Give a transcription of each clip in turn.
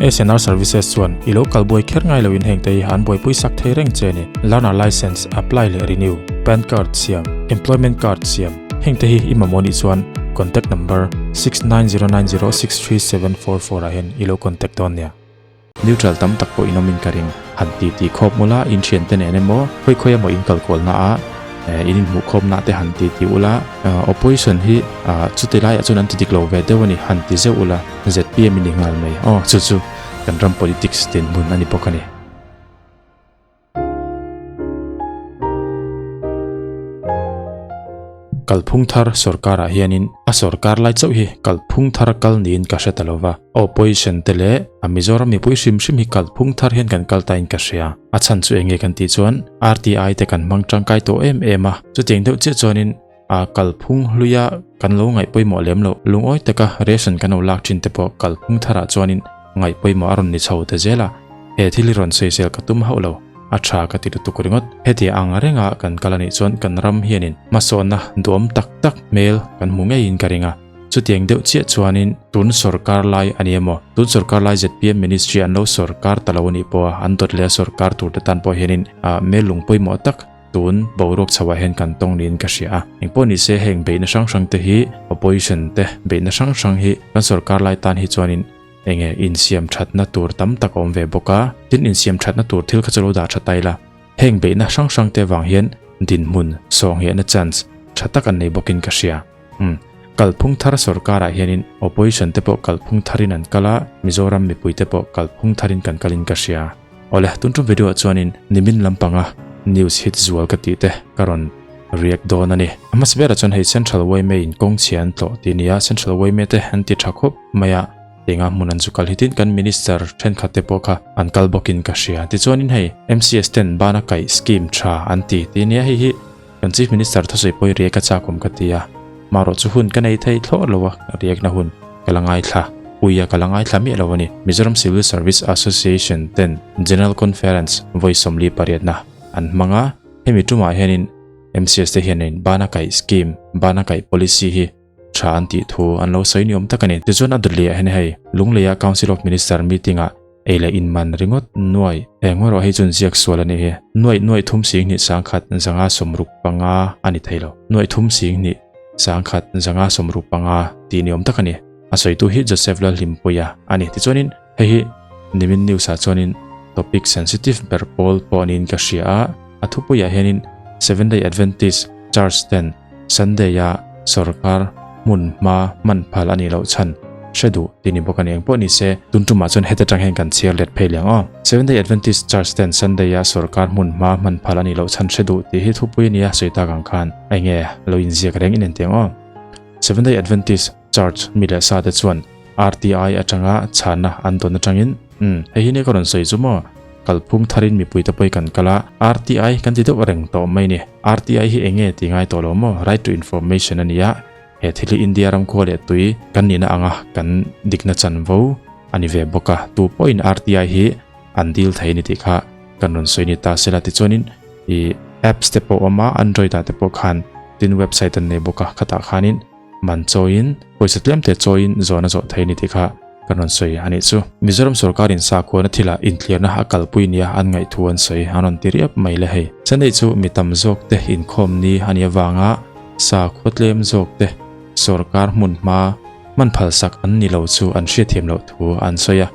SNR Services chuan i lo kal buai kher ngai loin heng te hi an buaipui sak thei reng che a ni. Learner Licence apply leh renew, PAN card siam, Employment card siam, heng te hi i mamawh nih chuan contact number 6909063744 ah hian i lo contact dawn nia. Neutral tam tak pawh in awmin ka ring. Han ti ti khawp mawla in thiante nen emaw khawi khawi emaw in kal kualna ah in inhmuh khawpna te han ti ti ula, opposition hi chuti laiah chuan an ti dik lo ve deuh a ni, han ti zeuh ula, zpm in ni nghal mai. Aw chu chu kan ram politics dinhmun a ni bawk a ni. Kalphung thar sorkarah hianin a sorkar lai chauh hi kalphung thar kal niin ka hre ta lo va, opposition te leh a Mizoram mipui hrim hrim hi kalphung thar hian kan kal tain ka hria. A chhan chu eng nge kan tih chuan RTI te kan hmang tangkai tawh em em a, chutiang deuh chiah chuanin a kalphung hluia kan lo ngaih pawimawh lem loh lungawi taka ration kan lo lak thin te pawh kalphung tharah chuanin ngaih pawimawh a rawn ni chho ta zel a, he thil hi rawn sawisel ka tum hauh lo, a tha ka ti lutuk ringawt. Heti ang renga kan kal anih chuan kan ram hianin hmasawnna duhawm tak tak hmel kan hmu ngeiin ka ring a, chutiang deuh chiah chuanin tun sorkar lai a ni emaw, tun sorkar lai zpm ministry an lo sorkar ta lo anih pawha an dawt leh a sorkar tur te tan pawh hianin hmel lung pawimawh tak Tun boruak chhoah hian kan tawng niin ka hria a. Engpawh ni se heng beihna hrang hrang te hi opposition te beihna hrang hrang hi kan sorkar lai tan hi chuanin enge insiam thatna tur tam tak a awm ve bawk a. Tin insiam thatna tur thil kha chu lo dah tha ta ila. Heng beihna hrang hrang te vang hian dinhmun sawnghehna chance tha tak an nei bawkin ka hria. Umm. Kalphung thar sorkarah hianin opposition te pawh kalphung tharin an kal a, Mizoram mipui te pawh kalphung tharin kan kalin ka hria. Awle, tun tum video ah chuanin nimin lampanga news hit zual ka tih te ka rawn react dawn a ni. A hmasa berah chuan hei Central yma in kawng chhia an tlawh tih a ni a, Central yma te an ti tha khawp mai a, tinga hmun an chu kal hitin kan Minister thenkhat te pawh kha an kal bawkin ka hria. Tichuanin hei MCS ten bana kaih scheme tha an ti tih a ni a, hei hi kan Chief Minister thusawi pawh i react a chak awm ka ti a, marawh chu hun ka nei thei thlawh lo a, react na hun ka la ngaithla pui a, ka la ngaithla miah lo a ni. Mizoram Civil Service Association ten General Conference vawi 48 na an hmang a, hemi tumah hianin MCS te hianin bana kaih scheme, bana kaih policy hi tha an tih thu an lo sawi ni awm tak a ni. Tichuan a dawtliah hian hei Lungleia Council of Minister meeting ah Ei leh in man ringawt nuai eng erawh hei chuan ziak sual a nih hi. Nuaih nuaih thum sing hnih sangkhat zanga sawmruk panga a ni thei lo. Nuaih thum sing hnih sangkhat zanga sawmruk panga tih ni awm tak a ni. A sawitu hi Joseph Lalhlimpuia a ni. Tichuanin hei hi nimin news ah chuanin topic sensitive ber pawl pawh niin ka hria a, a thupuiah hianin Seventh Day Adventist Church ten Sunday a sorkar hmun hma hman phal a nih loh chhan hre duh tih ni bawk a ni. Engpawh ni se, tun tumah chuan heta tang hian kan chhiar let phei leh ang aw. Seventh Day Adventist Church ten Sunday a sorkar hmun hma hman phal a nih loh chhan hre duh tih hi thupui a nia sawi tak ang khan enge lo inziak reng in entir ang aw. Seventh Day Adventist Church mi leh sa te chuan RTI atanga chhanna an dawn atangin umm hei hi nia ka rawn sawi chu maw. Kalphung tharin mipuite pawh hi kan kal a, RTI kan ti deuh reng tawh mai ni. RTI hi eng nge tih ngai tawh lo maw? Right to Information a ni a, he thil hi India ram khua leh tui kan nihna anga kan dikna chanvo a ni ve bawk a, tu pawhin RTI hi an dil thei a ni tih kha kan rawn sawi ni ta sela. Tichuanin ih apps te pawh a awm a, Android ah te pawh khan tin website an nei bawk a, khatah khanin man chawiin pawisa tlem te chawiin zawn a zawh thei a ni tih kha kan rawn sawi a nih chu. Mizoram sorkarin sakhuana thilah inthlirna a kalpui nia an ngaihthu an sawi an rawn ti riap mai le hei. Chennai chu mi tam zawk te inkhawm ni a nih avanga sakhua tlem zawk te sorkar hmun hma hman phalsak an ni lo chu an hriatthiam loh thu an sawi a,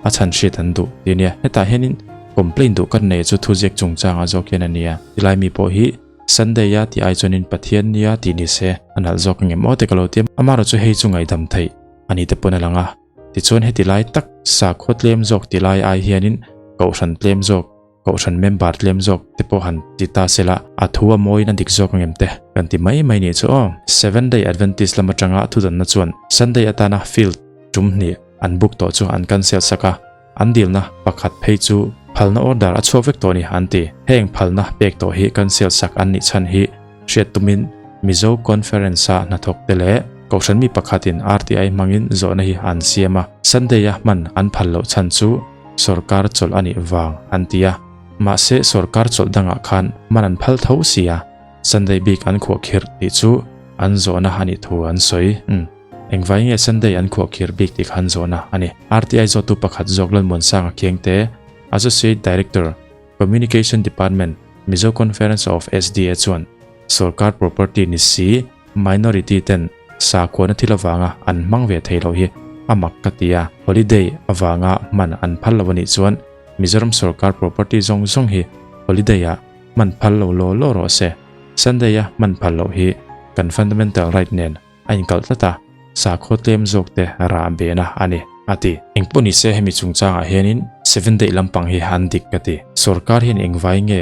a chhan hriat an duh ti nia. Hetah hianin complaint duh kan nei chu thuziak chungchangah zawk hian a nia. Tilai mi pawh hi Sunday a tih ai chuanin Pathian nia tih ni se a nalh zawk angem aw te ka lo ti a, amaherawh chu hei chu ngaihdam theih a ni te pawn a lang a. Tichuan heti lai tak sakhaw tlem zawk ti lai ai hianin kohhran tlem zawk, kohhran member tlem zawk te pawh han ti ta se la, a thu a mawiin a dik zawk angem te kan ti mai mai nih chu aw. Seventh Day Adventist lam atanga thudanna chuan Sunday atana field tum hnih an book tawh chu an cancel sak a, an dilna pakhat phei chu phalna order a chhuak vek tawh a ni an ti. Heng phalna pek tawh hi cancel sak an nih chhan hi hriat tumin Mizo Conference-a hnathawk te leh Kohhran mi pakhatin RTI hmangin zawhna hi an siam a, Sunday-a hman an phal loh chhan chu sorkar chawlh a nih vang an ti a. Mahse sorkar chawlh dangah khan hman an phal tho si a, Sunday bik an khuahkhirh tih chu an zawhna a nih thu an sawi. Engvai nge Sunday an khuahkhir bik tih kha an zawhna a ni. RTI zawttu pakhat zawk Lalmuansanga Khiangte, Associate Director, Communication Department, Mizo Conference of SDA chuan sorkar property ni si minority ten sakhuana thil avanga an hmang ve thei loh hi a mak ka ti a, holiday avanga hman an phal lo a nih chuan Mizoram sorkar property zawng zawng hi holiday ah hman phal lo law law rawh se. Sunday a hman phal loh hi kan fundamental right nen a inkalh tlat a, sakhaw tlem zawk te rah behna a ni, a ti. Engpawh ni se hemi chungchangah hianin Seven Day lampang hi an dik ka ti. Sorkar hian engvai nge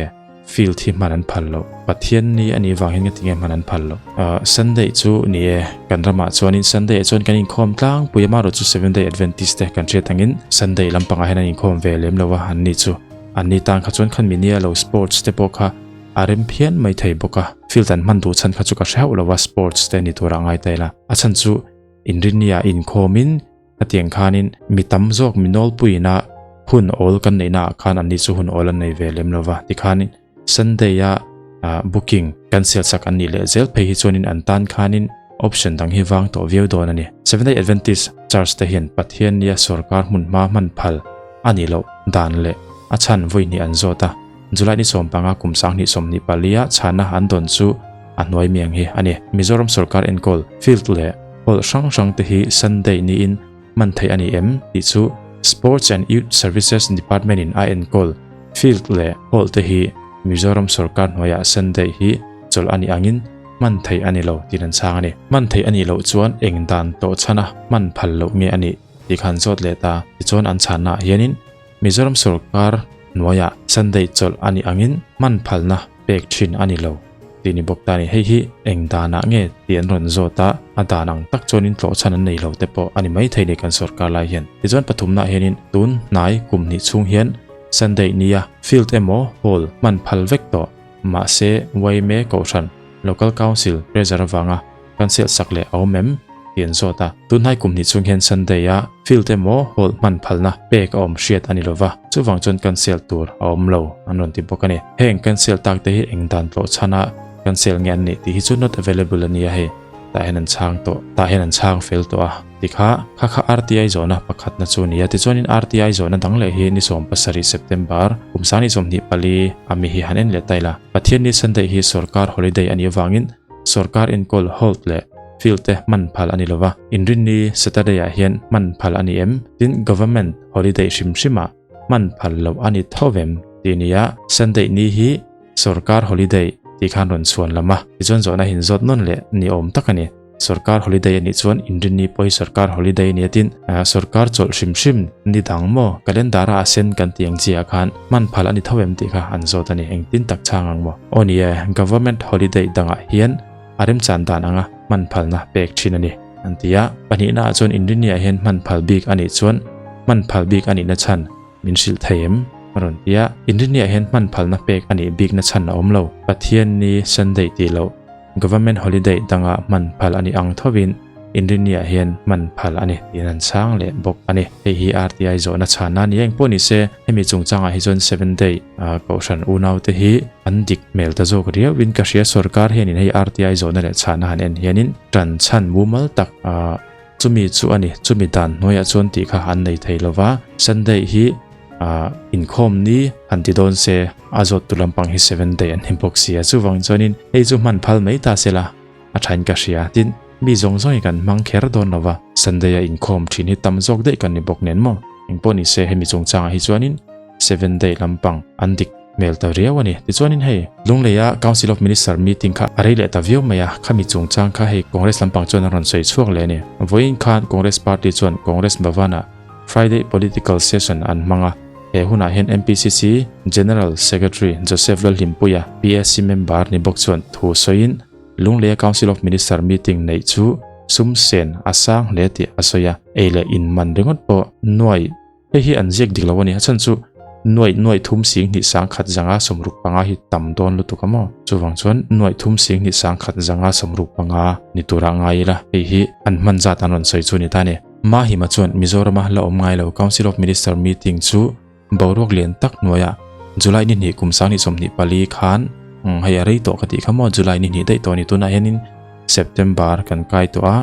field hi hman an phal loh? Pathian ni a nih vang hian nga tinge hman an phal loh? Sunday chu ni e, kan ramah chuanin Sunday ah chuan kan inkhawm tlangpui a, amaherawh chu Seven Day Adventist te kan hriat angin Sunday lampangah hian an inkhawm ve lem lo a, an ni chu. An ni tan kha chuan khan mi nia lo sports te pawh kha A rem phian mai thei bawk a, field an hman duh chhan kha chu ka hre hauh lo a, sports te ni turah ngai ta ila. A chhan chu inrinnia inkhawmin hetiang khanin mi tam zawk mi nawlpuiina hun awl kan neihna ah khan anni chu hun awl an nei ve lem lo va, tikhanin Sunday a booking cancel sak an nih leh zel phei hi chuanin an tan khanin option dang hi vang tawh viau dawn a ni. Seventh Day Adventist Church te hian Pathiannia sorkar hmun hma hman phal a nih loh dan leh a chhan vawi hnih an zawt a. July ni 15 kum 2024 a chhana an dawn chu a hnuai miang hi a ni. Mizoram sorkar enkawl field leh hall hrang hrang te hi Sunday niin hman theih a ni em tih chu Sports and Youth Services Department in a enkawl field leh hall te hi Mizoram sorkar hnuaiah Sunday hi chawlh a nih angin hman theih a ni lo tiin an chhang a ni. Hman theih a nih loh chuan eng dan tawh chhana hman phal loh nge a nih tih kha an zawt leh ta. Tichuan an chhannaah hianin Mizoram sorkar hnuaiah Sunday chawlh a nih angin hman phalna pek thin a ni lo tih ni bawk ta a ni. Hei hi eng danah nge tih an rawn zawt a, a dan ang tak chuanin tlawhchhan an nei lo te pawh a ni maithei ni kan sorkar lai hian. Tichuan pathumnaah hianin tun hnai kum hnih chhung hian Sunday nia field emaw hall hman phal vek tawh mahse yma kohhran Local Council pressure avanga Kan sial sak leh a awm em? tih an zawt a. Tunhnai kum hnih chung hian Sunday a field emaw hall hman phalna pek a awm hriat a ni lova, chuvang chuan kan sial tur a awm lo an rawn ti bawk a ni. Heng kan sial tak te hi eng dan tlawh chhana kan sial nge an nih tih hi chu not available a nia hei, tah hian an chhang tawh, tah hian an chhang fel tawh a ti kha, kha kha RTI zawhna pakhatna chu a ni a. Tichuanin RTI zawhna dang leh hi ni 17 September kum 2024 a mi hi han en leh ta ila. Pathianni Sunday hi sorkar holiday a nih avangin Sorkar enkawl hold leh field te hman phal a ni lova, Inrinni Saturday ah hian hman phal a ni em? Tin, Government holiday hrim hrimah hman phal loh a ni tho vem tih a ni a, Sunday ni hi sorkar holiday tih khan rawn chhuan lam a, tichuan zawhna hin zawt nawn leh ni awm tak a ni. Sorkar holiday a nih chuan Inrinni pawh hi sorkar holiday a ni a, tin, sorkar chawlh hrim hrim ni dang maw calendar a a sen kan tih ang chi ah khan hman phal a ni tho em tih kha an zawt a ni, engtin tak chhang ang maw? Aw ni e, government holiday dangah hian a remchan dan anga hman phalna pek thin a ni, an ti a. Pahnihna ah chuan Inrinni ah hian hman phal bik a nih chuan hman phal bik a nihna chhan min hrilh thei em? a rawn ti a. Inrinni ah hian hman phalna pek a nih bikna chhan a awm lo. Pathianni Sunday tih loh government holiday danga hman phal a nih ang thovin Inrinni ah hian hman phal a ni tiin an chhang leh bawk a ni. Hei hi RTI zawhna chhanna a ni eng pawh ni se, hemi chungchangah hi chuan Seven Day kohhran unaute hi an dik hmel ta zawk riauin ka hria. Sorkar hianin hei RTI zawhna leh chhanna han en hianin tan chhan mumal tak chumi chu a ni. Chumi dan hnuaiah chuan tih kha an nei thei lo va, Sunday hi inkhawm ni han ti dawn se a zawt tu lampang hi Seven Day an ni bawk si a. Chuvang chuanin hei chu hman phal mai ta se la. A thain ka hria, tin, mi zawng zawng hi kan hmang kher dawn lo va, Sunday a inkhawm thin hi tam zawk daih kan ni bawk nen maw? Engpawh ni se hemi chungchangah hi chuanin Seven Day lampang an dik hmel ta riau a ni. Tichuanin hei, Lungleia Council of Minister meeting kha a rei leh ta viau mai a, khami chungchang kha hei Congress lampang chuan an rawn sawi chhuak leh a ni. Vawiin khan Congress party chuan Congress Bhavan-ah Friday Political Session an hmang a, he hunah hian MPCC General Secretary Joseph Lalhlimpuia, PAC member ni bawk chuan thu sawiin, Lungleia Council of Minister meeting neih chu sum sen a sang hle tih a sawi a, ei leh in man ringawt pawh nuai hei hi an ziak dik lo a ni, a chhan chu nuaih nuaih thum sing hnih sang khat zanga 65 hi tam dawn lutuk a maw? Chuvang chuan nuaih thum sing hnih sang khat zanga 65 ni turah ngai ila hei hi an hman zat an rawn sawi chu a ni ta a ni. Mahima chuan Mizorama la awm ngai lo Council of Minister meeting chu Boruak lian tak hnuaiah July ni hnih kum 2024 khan hei a rei tawh ka tih kha maw July ni hnih daih tawh a ni tunah hianin September kan kai tawh a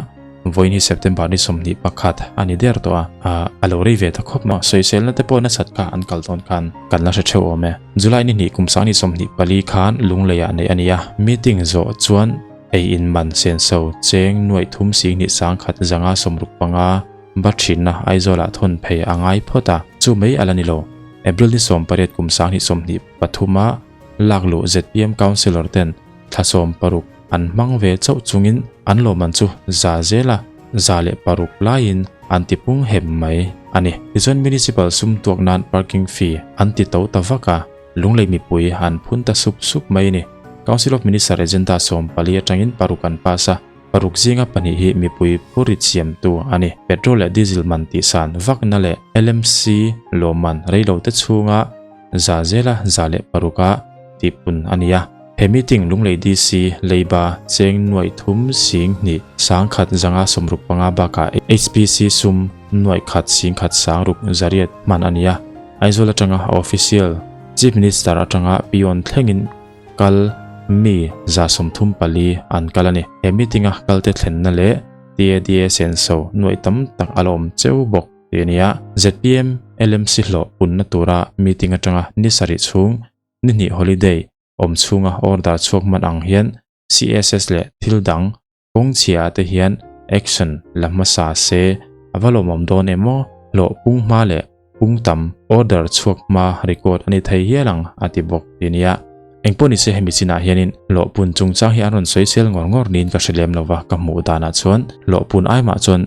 Vawiin hi September ni 21 a ni der tawh a, a lo rei ve ta khawp mai. Sawiselna te pawh nasat kha an kal dawn khan kan la hre theuh awm e. July ni hnih kum sang ni 24 khan Lungleiah neih a ni a, meeting zawh chuan ei in man senso cheng nuaih thum sing hnih sang khat zanga sawmruk panga ba thinna Aizawlah thawn phei a ngai phawt a, chu mai a la ni lo. April ni 18 kum sang hnih 23 a lakluh zpm Councillor ten thla 16 an hmang ve chauh chungin an lawmman chu za zela 106 laiin an ti pung hem mai a ni. Tichuan Municipal sum tuak nan parking fee an ti to ta vak a, Lunglei mipui an phun ta sup sup mai a ni. Council of Minister agenda 14 atangin paruk an pass a, paruk zinga pahnih hi mipui phurit siamtu a ni. Petrol leh diesel man tihsan vakna leh LMC lawmman reilote chhunga za zela 106 a tihpun a ni a. He meeting Lunglei DC leiba cheng nuaih thum sing hnih sang khat zanga sawmruk panga bakah HPC sum nuaih khat sing khat sang ruk zariat hman a ni a. Aizawl atanga official Chief Minister atanga peon thlengin kal mi 34 an kal a ni. He meeting a kalte thlenna leh TADA senso nuaih tam tak a la awm cheu bawk tih a ni a. Zpm LMC hlawh punna tura meeting atanga ni sarih chhung ni hnih holiday awm chhunga order chhuak hman ang hian CSS leh thil dang kawng chhia te hian action la hmasa se a va lawmawm dawn em aw? Hlawh pung hma leh pung tam order chhuak hma record a ni thei hial ang a ti bawk ti nia. Engpawh nise hemi chinah hianin hlawh pun chungchang hi an rawn sawi sel ngawr ngawr niin ka hre lem lova ka hmuh danah chuan hlawh pun ai mah chuan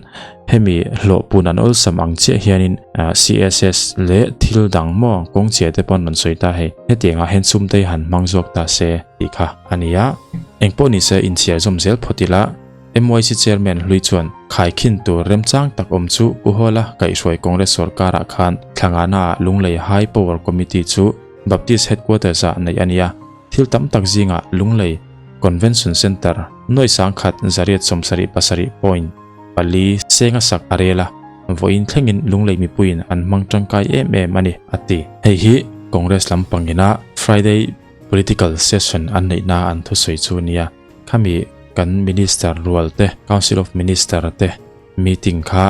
hemi hlawh pun an awlsam ang chiah hianin CSS leh thil dang maw kawng chhia te pawh an rawn sawi ta hei. Hetiangah hian sum te hi han hmang zawk ta se tih kha a ni a. Engpawh nise inchhiar zawm zel phawt ila MYC Chairman hlui chuan khaikhin tur remchang tak awm chu Pu Hawla kaihhruai Congress sorkarah khan thlangana ah Lunglei High Power Committee chu Baptist Headquarters ah neih a ni a, thil tam tak zingah Lunglei Convention Centre nuaih sang khat zariat sawmsarih pasarih point pali senga sak a rel a, vawiin thlengin Lunglei mipuiin an hmang tangkai em em a ni, a ti. Hei hi Congress lampangina Friday Political Session an neihna an thusawi chu a nia. Khami kan Minister rual te, Council of Minister te meeting kha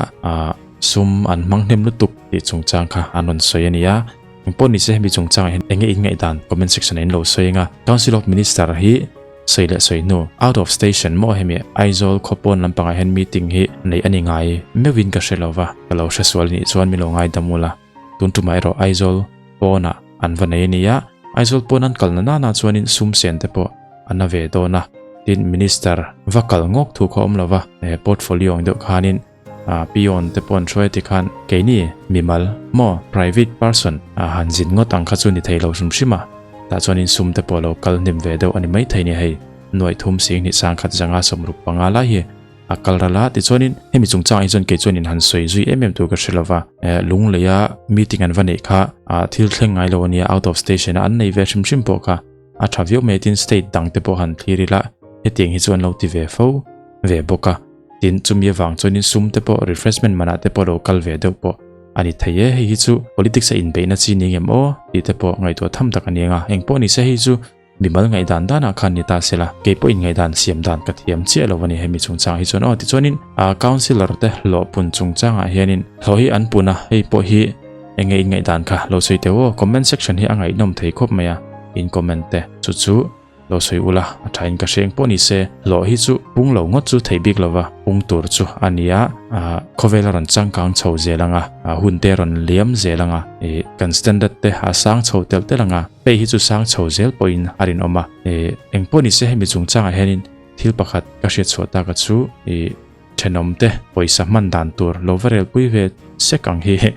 sum an hmang hnem lutuk tih chungchang kha an rawn sawi a ni a. Engpawh nise hemi chungchangah hian enge in ngaihdan comment section ah in lo sawi anga. Council of Minister hi sawi leh sawi hnu out of station maw hemi Aizawl khawpawn lampangah hian meeting hi neih a ni ngai meuhin ka hre lova, ka lo hre sual anih chuan min lo ngaidam ula. Tun tumah erawh Aizawl pawnah an va nei a ni a, Aizawl pawn an kalna nana chuanin sum sen te pawh a na ve dawn a, tin Minister va kal ngawk thu kha awm lova, portfolio ang deuh khanin peon te pawh an hruai ti khan keini mimal maw private person han zin ngawt ang kha chu ni thei lo hrim hrim a, tah chuanin sum te pawh lo kal hnim ve deuh a ni maithei ni hei nuaih thum sing hnih sang khat zanga sawmruk panga lai hi. A kal ral a, tichuanin hemi chungchangah hi chuan kei chuanin han sawi zui em em tur ka hre lova, Lungleia meeting an va neih kha thil thleng ngai lo a nia, out of station a an nei ve hrim hrim pawh kha a tha viau mai tin state dang te pawh han thlir ila hetiang hi chu an lo ti ve fo ve bawk a, tin chumi avang chuanin sum te pawh refreshment manah te pawh lo kal ve deuh pawh a ni thei e, hei hi chu politics a inbeihna chi ni ngem aw tih te pawh ngaihtuah tham tak a ni ang a, engpawh ni se hei chu Mimal ngaihdan danah khan ni ta sela, kei pawhin ngaihdan siam dan ka thiam chiah lo a ni hemi chungchang hi chuan aw. Tichuanin ah councillor te hlawh pun chungchangah hianin hlawh hi an pun a, hei pawh hi enge in ngaihdan kha lo sawi teh aw. Comment section hi a ngaihnawm thei khawp mai a, in comment te chu chu lo sawi ula a tha in ka hreng pawh ni se. Hlawh hi chu pung lo ngawt chu thei bik lova, pung tur chu a ni a, ah khawvel a rawn changkang chho zel ang a, hun te a rawn liam zel ang a, ih kan standard te a sang chho telh telh ang a. Hei hi chu sang chho zel pawhin a rinawm a, ih engpawh nise hemi chungchangah hianin thil pakhat ka hriat chhuah tak a chu ih thenawm te pawisa hman dan tur lo va relpui ve sek ang hi a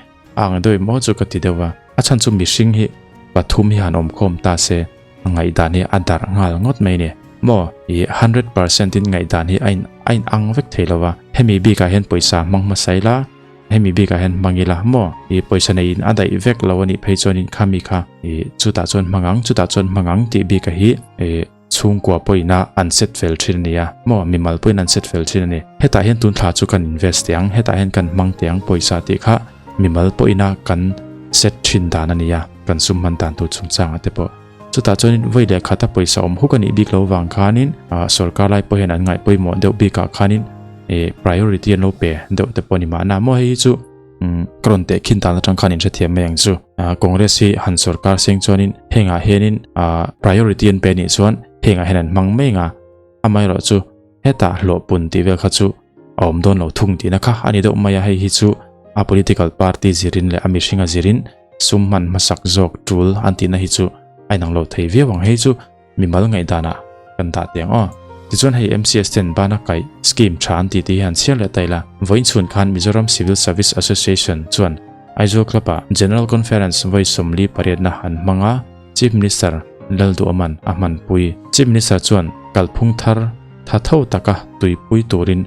ang deuh maw chu ka ti deuh a, a chhan chu mihring hi pathum hi han awm khawm ta se a ngaihdan hi a darh nghal ngawt mai ni maw ih 100% in ngaihdan hi a in a in ang vek thei lo va, hemi bikah hian pawisa hmang hmasa ila. Hemi bikah hian hmang ila maw? I pawisa neiin a daih vek lo a nih phei chuanin khami kha i chutah chuan hmang ang, chutah chuan hmang ang tih bika hi i chhungkua pawhin a an set fel thin a ni a maw? Mimal pawhin an set fel thin a ni. Hetah hian tun thla chu kan invest teh ang, hetah hian kan hmang teh ang pawisa tih kha mimal pawhin a kan set thin dan a ni a, kan sum hman dan tur chungchangah te pawh. Chutah chuanin vawi leh khata pawisa awm huk a nih bik lo vang khanin sorkar lai pawh hian an ngaih pawimawh deuh bikah khanin. eh priority an lo pe deuh te pawh a ni mahna maw hei hi chu umm ka rawn teh khin dan atang khan in hrethiam mai ang chu. Ah Congress hi han sorkar seng chuanin hengah hianin ah priority an pe anih chuan hengah hian an hmang mai ang a, amaherawh chu hetah hlawh pun tih vel kha chu a awm dawn lo thung tihna kha a ni deuh mai a, hei hi chu a political party zirin leh a mihringa zirin sum hman hmasak zawk tul an tihna hi chu a inang lo thei viau ang, hei chu mimal ngaihdanah kan dah teh ang aw. Tichuan hei MCS ten bana kaih scheme tha an tih te hi han chhiar leh ta ila, vawiin chhun khan Mizoram Civil Service Association chuan Aizawl Club ah General Conference vawi 48 na an hmang a, Chief Minister Lalduhawman a hmanpui. Chief Minister chuan kalphung thar tha tho taka tuipui turin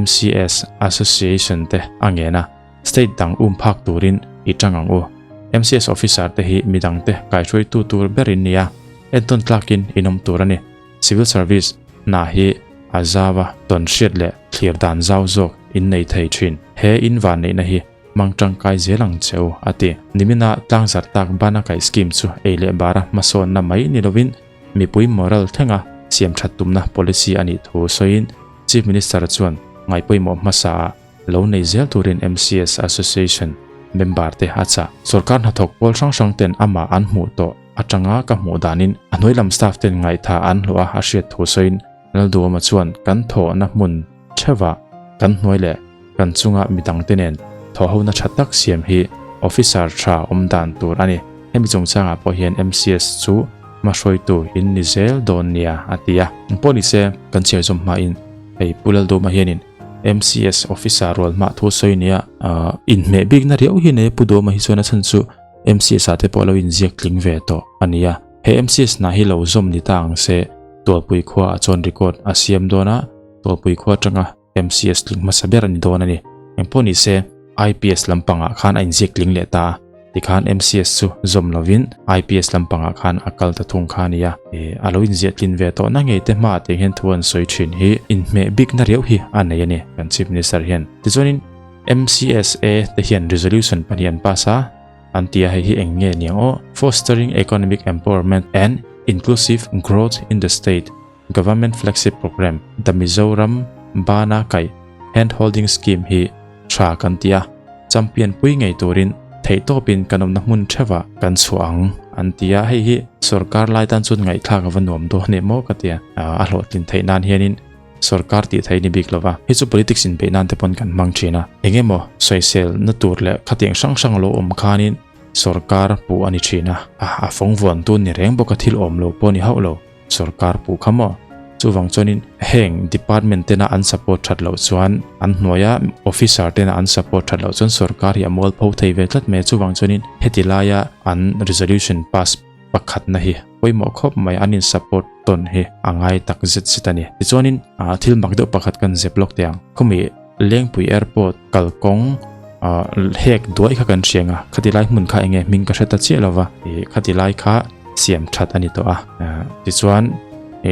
MCS Association te a ngen a, state dang um phak turin i tang ang u. MCS officer te hi midangte kaihruaitu tur ber in nia, entawn tlakin in awm tur a ni. Civil Service hna hi a zau a, tawn hriat leh thlir dan zau zawk in nei thei thin. He in vanneihna hi hmang tangkai zel ang che u, a ti. Nimina tlangzarh tak bana kaih scheme chu ei leh bara hmasawnna mai ni lovin mipui moral thlenga siam that tumna policy a nih thu sawiin Chief Minister chuan ngaihpawimawh hmasaah lo nei zel turin MCS Association member te a chah. Sorkar hnathawk pawl hrang hrang ten amah an hmuh tawh atanga ka hmuh danin a hnuai lam staff ten ngaihtha an hlawh a a hriat thu sawiin Lalduhawma chuan kan thawhna hmun theuhah kan hnuai leh kan chunga midangte nen thawhhona tha tak siam hi officer tha awm dan tur a ni. Hemi chungchangah pawh hian MCS chu hmahruaitu in ni zel dawn nia a ti a. Engpawh nise kan chhiar zawm hmain hei Pu Lalduhawma hianin MCS officer rual hmah thu sawi nia inhmeh bikna riau hi nei Pu Duhawma hi chuan a chhan chu MCS ah te pawh lo inziak tling ve tawh a ni a. He MCS hna hi lo zawm ni ta ang se Tualpui khua ah chuan record a siam dawn a, Tualpui khua atanga MCS tling hmasa ber a ni dawn a ni. Engpawh ni se IPS lampangah khan a inziak tling leh ta a, tikhan MCS chu zawm lovin IPS lampangah khan a kal ta thung kha a ni a. A lo inziah tlin ve tawh na ngei te hmaah tiang hian thu an sawi thin hi inhmeh bikna riau hi a nei a ni kan Chief Minister hian. Tichuanin MCSA te hian resolution pahnih an pass a, an ti a, hei hi eng nge niang aw? Fostering Economic Empowerment and Inclusive Growth in the State Government Flagship Programme, The Mizoram Bana Kaih Hand Holding Scheme hi tha kan ti a, champion pui ngei turin theihtawpin kan awmna hmun theuhah kan chhuah ang an ti a, hei hi sorkar lai tan chuan ngaihthlak a va nuam dawn em aw ka ti a, a hlawhtlin theih nan hianin sorkar tih theih a ni bik lova, hei chu politics inbeih nan te pawn kan hmang thin a, eng emaw sawisel na tur leh khatiang hrang hrang lo awm khanin sorkar puh a ni thin a, a fawng vuan tun ni reng bawk a thil awm lo pawh a ni hauh lo. Sorkar puh kha maw? Chuvang chuanin heng department tena an support that loh chuan an hnuaia officer tena an support that loh chuan sorkar hi a mualpho thei ve tlat mai a. Chuvang chuanin heti laia an resolution pass pakhatna hi pawimawh khawp mai an in support tawn hi a ngai tak zet zet a ni. Tichuanin thil mak deuh pakhat kan zep lawk teh ang. Khawmi Lengpui airport kalkawng hek duai kha kan hriang a, khati lai hmun kha enge hming ka hre ta chiah lova, khati lai kha siam that a ni tawh a. Tichuan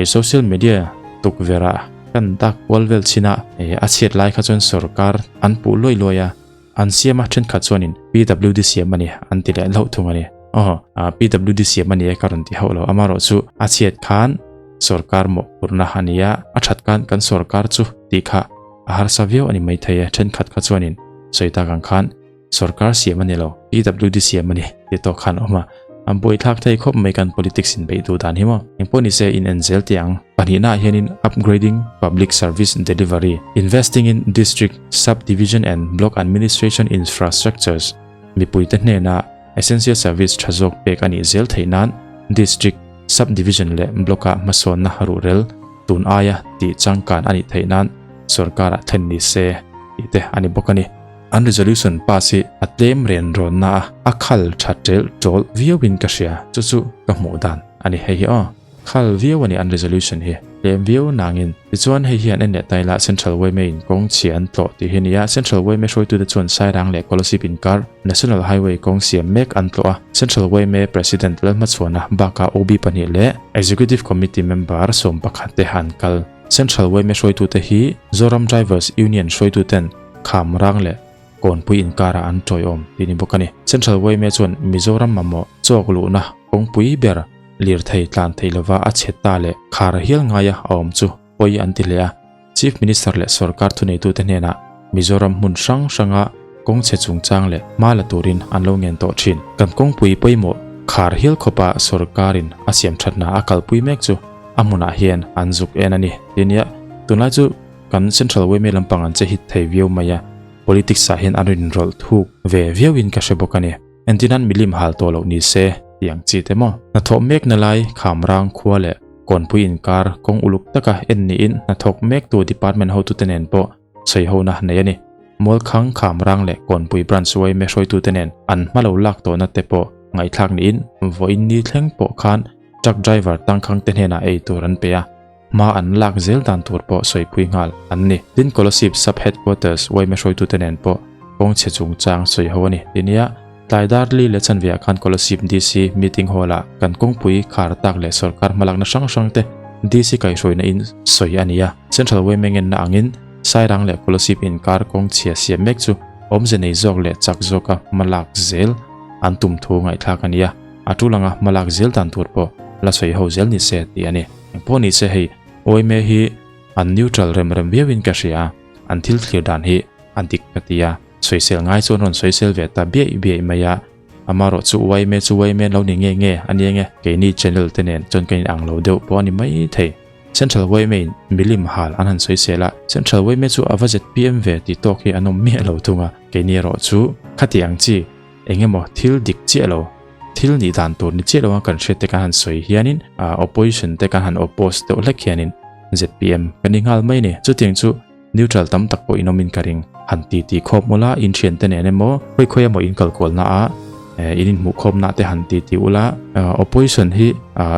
social media tukverh kan dak kual vel chin a, a chhiat lai kha chuan sorkar an puh luai luai a, an siam a thenkhat chuanin PWD siam a ni an ti leh hlauh thung a ni. Aw PWD siam a ni e ka rawn ti hauh lo, amaherawhchu a chhiat khan sorkar mawhphurhna a ni a, a that khan kan sorkar chu tih kha a harsa viau a ni maithei e, thenkhat kha chuanin sawi tak ang khan sorkar siam a ni lo, PWD siam a ni ti tawk khan a awm a, an buaithlak thei khawp mai kan politics in beih duh dan hi maw. Engpawh ni se in en zel teh ang. Pahnihna ah hianin upgrading public service delivery, investing in district, sub-division and block administration infrastructures, mipuite hnena essential service tha zawk pek a nih zel theih nan district, sub-division leh block-ah hmasawnna ruhrel tun aia tih changkan a nih theih nan sorkarah thlen ni se tih te a ni bawk a ni. An resolution pass hi a tlem ren rawnna a, a khal tha ṭelh ṭawlh viauin ka hria, chu chu ka hmuh dan a ni hei hi aw. Khal viau a ni an resolution hi. Tlem viau nangin. Tichuan hei hian en leh ta ila Central yma in kawng chhia an tlawh tih hi nia. Central yma hruaitute chuan Sairang leh Kolasib inkar National Highway kawng siam mek an tlawh a. Central yma President Lalhmachhuana bakah OB pahnih leh Executive Committee member 11 te an kal. Central yma hruaitute hi Zoram Drivers Union hruaituten kham rang leh kawnpui inkarah an tawiawm tih ni bawk a ni. Central yma chuan Mizoram mamawh chawk luhna kawngpui ber lirthei tlan theih lova a chhe ta leh khar hial ngaia a awm chu pawi an ti hle a. Chief Minister leh sorkar thuneitute hnenah Mizoram hmun hrang hranga kawng chhe chungchang leh hma la turin an lo ngen tawh thin. Kan kawngpui pawimawh khar hial khawpa sorkarin a siam thatna a kalpui mek chu a hmunah hian an zuk en a ni. Tinia, tunlai chu kan Central yma lampang an che hit thei viau mai a, politics ah hian an rinrawlh thuk ve viauin ka hre bawk a ni. Entirnan milim hal tawh loh ni se tih ang chi te maw? Hnathawh mekna lai Khamrang khua leh Kawnpui inkar kawng uluk taka en niin hnathawk mektu department hotute nen pawh sawihona nei a ni. Mualkhang Khamrang leh Kawnpui Branch yma hruaitute nen an hma lo lak tawhna te pawh ngaihthlak niin vawiin ni thleng pawh khan truck driver tangkhangte hnenah ei tur an pe a. Hma an lak zel dan tur pawh sawipui nghal an ni. Tin, Kolasib Sub Headquarters yma hruaitute nen pawh kawng chhe chungchang sawi ho a ni. Tinia, tlai dar li leh chanveah khan Kolasib DC Meeting Hall-ah kan kawngpui khar tak leh sawrkar hmalakna hrang hrangte DC kaihhruaina in sawi a ni a. Central yma ngenna angin Sairang leh Kolasib inkar kawng chhia siam mek chu awmze nei zawk leh chak zawka hmalak zel an tum thu ngaihthlak a ni a. A tul anga hmalak zel dan tur pawh la sawi ho zel ni se tih a ni. Engpawh ni se hei yma hi an neutral rem rem viau in ka hria a, an thil thlir dan hi a dik ka ti a, sawisel ngai chuan rawn sawisel ve ta biaih biaih mai a, amarawh chu yma chu yma an lo ni nge nge a nia nge, keini channel te nen chuan kan inang lo deuh pawh a ni mai thei. Central yma in milim hal an han sawisel a, Central yma chu a va zpm ve tih tawk hi an awm miah lo thung a, keini erawh chu khati ang chi Eng emaw thil dik chiah lo, thil nih dan tur ni chiah loa kan hriat te kan han sawi hianin opposition te kan han oppose deuh hlek hianin zpm kan ni nghal mai a ni. Chutiang chu neutral tam tak pawh in awmin ka ring. Han ti ti khawp mawla in thiante nen emaw khawi khawi emaw in kal kualna ah in inhmuh khawpna te han ti ti ula opposition hi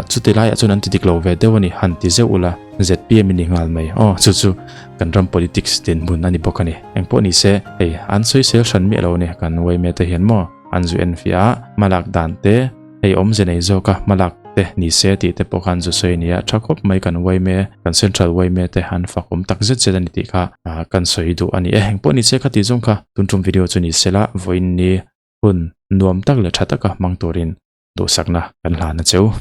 chuti laiah chuan an ti dik lo ve deuh a ni han ti zeuh ula zpm in ni nghal mai. Aw chu chu kan ram politics dinhmun a ni bawk a ni. Engpawh ni se, hei an sawisel hran miah lo a ni, kan yma te hian maw an zu en fiah a, hmalak dan te, hei awmze nei zawk a hmalak te ni se tih te pawh kha an zu sawi a ni a, tha khawp mai kan yma, kan central yma te an fak awm tak zet zet a ni tih kha kan sawi duh a ni e. Engpawh ni se kha tih zawng kha tun tum video chu ni sela vawiin ni hun nuam tak leh tha taka hmang turin duhsakna kan hlan a cheu.